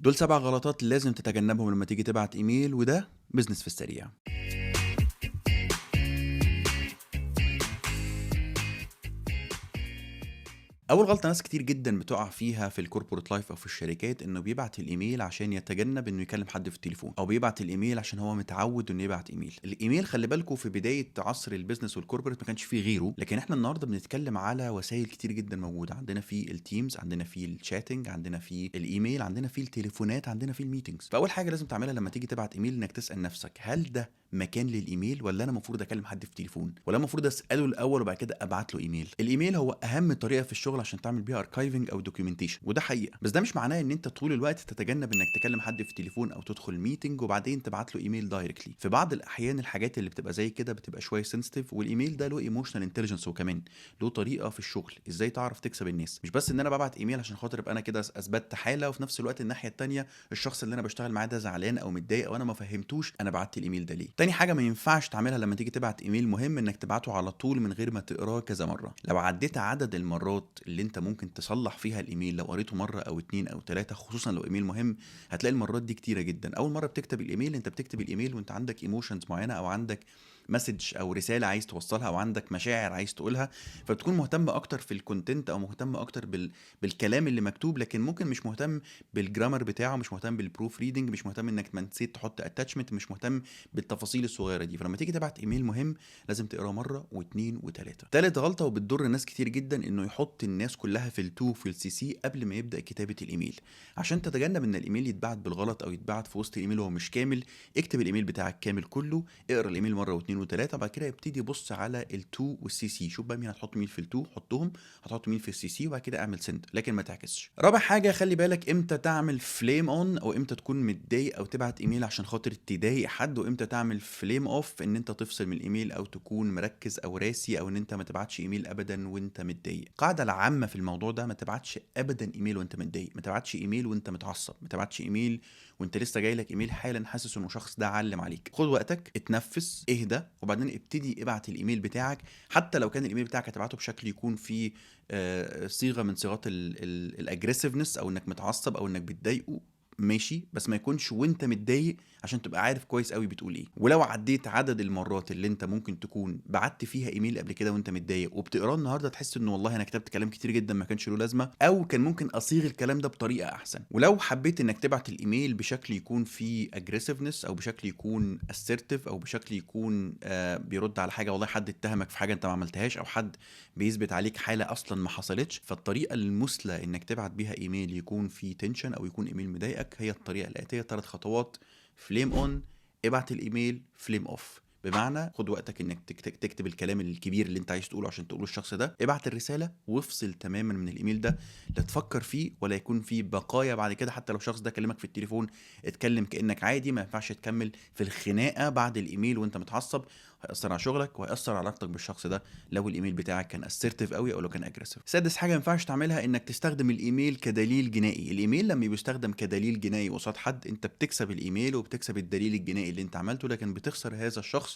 دول 7 غلطات لازم تتجنبهم لما تيجي تبعت ايميل، وده business في السريع. اول غلطه ناس كتير جدا بتقع فيها في ال corporate life او في الشركات، انه بيبعت الايميل عشان يتجنب انه يكلم حد في التليفون، او بيبعت الايميل عشان هو متعود انه يبعت ايميل. الايميل خلي بالكم في بداية عصر ال business وال corporate ما كانش فيه غيره، لكن احنا النهارده بنتكلم على وسائل كتير جدا موجودة عندنا في ال Teams، عندنا في ال chatting، عندنا في الايميل، عندنا في التليفونات، عندنا في ال meetings. فاول حاجة لازم تعملها لما تيجي تبعت ايميل انك تسال نفسك، هل ده مكان للايميل ولا انا المفروض اكلم حد في التليفون، ولا المفروض اساله الاول وبعد كده ابعت له ايميل؟ الايميل هو اهم طريقه في الشغل عشان تعمل بيها archiving او documentation، وده حقيقة، بس ده مش معناه ان انت طول الوقت تتجنب انك تكلم حد في التليفون او تدخل meeting وبعدين تبعت له ايميل directly. في بعض الاحيان الحاجات اللي بتبقى زي كده بتبقى شوية sensitive، والايميل ده له emotional intelligence، وكمان له طريقه في الشغل ازاي تعرف تكسب الناس. مش بس ان انا ببعت ايميل عشان خاطر ابقى انا كده اثبتت حاله، وفي نفس الوقت الناحية الثانية الشخص اللي انا بشتغل معاه ده زعلان او متضايق او انا ما فهمتوش انا بعت الايميل ده ليه. تاني حاجة ما ينفعش تعملها لما تيجي تبعت ايميل مهم، انك تبعته على طول من غير ما تقراه كذا مرة. لو عديت عدد المرات اللي انت ممكن تصلح فيها الايميل، لو قريته مرة او 2 او 3، خصوصا لو ايميل مهم، هتلاقي المرات دي كتيرة جدا. اول مرة بتكتب الايميل، انت بتكتب الايميل وانت عندك emotions معينة، او عندك message او رسالة عايز توصلها، او عندك مشاعر عايز تقولها، فبتكون مهتم اكتر في ال content او مهتم اكتر بالكلام اللي مكتوب، لكن ممكن مش مهتم بال grammar بتاعه، مش مهتم بال proofreading، مش مهتم انك ما نسيت تحط attachment، مش مهتم بالتفاصيل الصغيرة دي. فلما تيجي تبعت ايميل مهم لازم تقراه مرة و2 و3. تالت غلطه وبتضر ناس كتير جدا، انه يحط الناس كلها في ال to في ال CC قبل ما يبدا كتابه الايميل. عشان تتجنب ان الايميل يتبعت بالغلط او يتبعت في وسط الايميل وهو مش كامل، اكتب الايميل بتاعك كامل كله، اقرا الايميل مرة و2 و3، بعد كده ابتدي بص على ال to وال CC، شوف بقى مين هتحط مين في ال to، حطهم، هتحط مين في ال CC، وبعد كده اعمل send، لكن ما تعكسش. رابع حاجة خلي بالك امتى تعمل flame on، او امتى تكون متضايق او تبعت ايميل عشان خاطر تضايق حد، وامتى تعمل flame off، ان انت تفصل من الايميل او تكون مركز او راسي، او ان انت ما تبعتش ايميل ابدا وانت متضايق. القاعدة العامة في الموضوع ده، ما تبعتش ابدا ايميل وانت متضايق، ما تبعتش ايميل وانت متعصب، ما تبعتش ايميل وانت لسه جاي لك ايميل حالا حاسس انه شخص ده علم عليك. خد وقتك، اتنفس، اهدى، وبعدين ابتدي ابعت الايميل بتاعك. حتى لو كان الايميل بتاعك هتبعته بشكل يكون فيه صيغة من صيغات ال aggressiveness، او انك متعصب او انك بتضايقه، ماشي، بس ما يكونش وانت متضايق عشان تبقى عارف كويس قوي بتقول ايه. ولو عديت عدد المرات اللي انت ممكن تكون بعت فيها ايميل قبل كده وانت متضايق وبتقراه النهارده، تحس انه والله انا كتبت كلام كتير جدا ما كانش له لازمه، او كان ممكن اصيغ الكلام ده بطريقة احسن. ولو حبيت انك تبعت الايميل بشكل يكون فيه aggressiveness، او بشكل يكون assertive، او بشكل يكون بيرد على حاجة، والله حد اتهمك في حاجة انت ما عملتهاش، او حد بيثبت عليك حاله اصلا ما حصلتش، فالطريقه المثلى انك تبعت بيها ايميل يكون فيه tension او يكون ايميل مضايقك هي الطريقة الاتية: 3 خطوات، flame on، ابعت الايميل، flame off. بمعنى خد وقتك انك تكتب الكلام الكبير اللي انت عايز تقوله عشان تقوله للشخص ده، ابعت الرسالة وافصل تماما من الايميل ده، لا تفكر فيه ولا يكون فيه بقايا بعد كده. حتى لو الشخص ده كلمك في التليفون اتكلم كانك عادي، ما ينفعش تكمل في الخناقة بعد الايميل وانت متعصب، هيأثر على شغلك وهيأثر على علاقتك بالشخص ده لو الايميل بتاعك كان assertive قوي او لو كان aggressive. سادس حاجة ما ينفعش تعملها انك تستخدم الايميل كدليل جنائي. الايميل لما بيستخدم كدليل جنائي قصاد حد، انت بتكسب الايميل وبتكسب الدليل الجنائي اللي انت عملته، لكن بتخسر هذا الشخص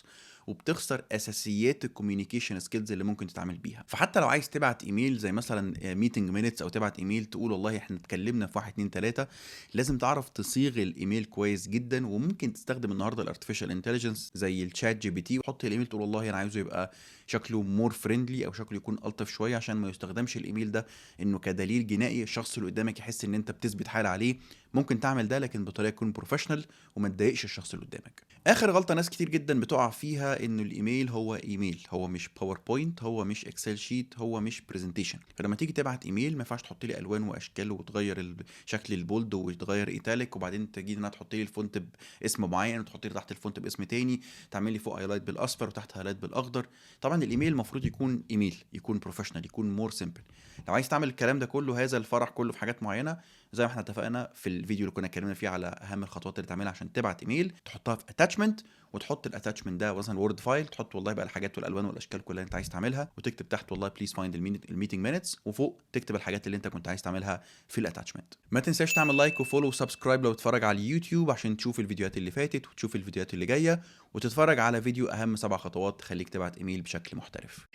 وبتخسر اساسيات ال communication skills اللي ممكن تتعامل بيها. فحتى لو عايز تبعت ايميل زي مثلا meeting minutes، او تبعت ايميل تقول والله احنا اتكلمنا في 1 2 3، لازم تعرف تصيغ الايميل كويس جدا. وممكن تستخدم النهارده ال artificial intelligence زي ال ChatGPT، وتحط الايميل تقول والله انا عايزه يبقى شكله more friendly او شكله يكون الطف شوية، عشان ما يستخدمش الايميل ده انه كدليل جنائي، الشخص اللي قدامك يحس ان انت بتثبت حاله عليه. ممكن تعمل ده لكن بطريقة تكون professional وما تضايقش الشخص اللي قدامك. اخر غلطه ناس كتير جدا بتقع فيها انه الايميل هو ايميل، هو مش PowerPoint، هو مش Excel sheet، هو مش presentation. فلما تيجي تبعت ايميل ما ينفعش تحط لي الوان واشكال وتغير شكل ال bold وتغير italic، وبعدين تجي انها تحط لي ال font باسم معين وتحط لي تحت ال font باسم تاني، تعمل لي فوق highlight بالاصفر وتحت highlight بالاخضر. طبعا الايميل المفروض يكون ايميل، يكون professional، يكون more simple. لو عايز تعمل الكلام ده كله، هذا الفرح كله في حاجات معينة زي ما احنا اتفقنا في الفيديو اللي كنا اتكلمنا فيه على اهم الخطوات اللي تعملها عشان تبعت ايميل، تحطها في attachment، وتحط ال attachment ده مثلا Word file، تحط والله بقى الحاجات والالوان والاشكال كلها اللي انت عايز تعملها، وتكتب تحت والله please find ال meeting minutes، وفوق تكتب الحاجات اللي انت كنت عايز تعملها في ال attachment. ما تنساش تعمل like و follow و subscribe لو بتتفرج على اليوتيوب عشان تشوف الفيديوهات اللي فاتت وتشوف الفيديوهات اللي جاية، وتتفرج على فيديو اهم 7 خطوات تخليك تبعت ايميل بشكل محترف.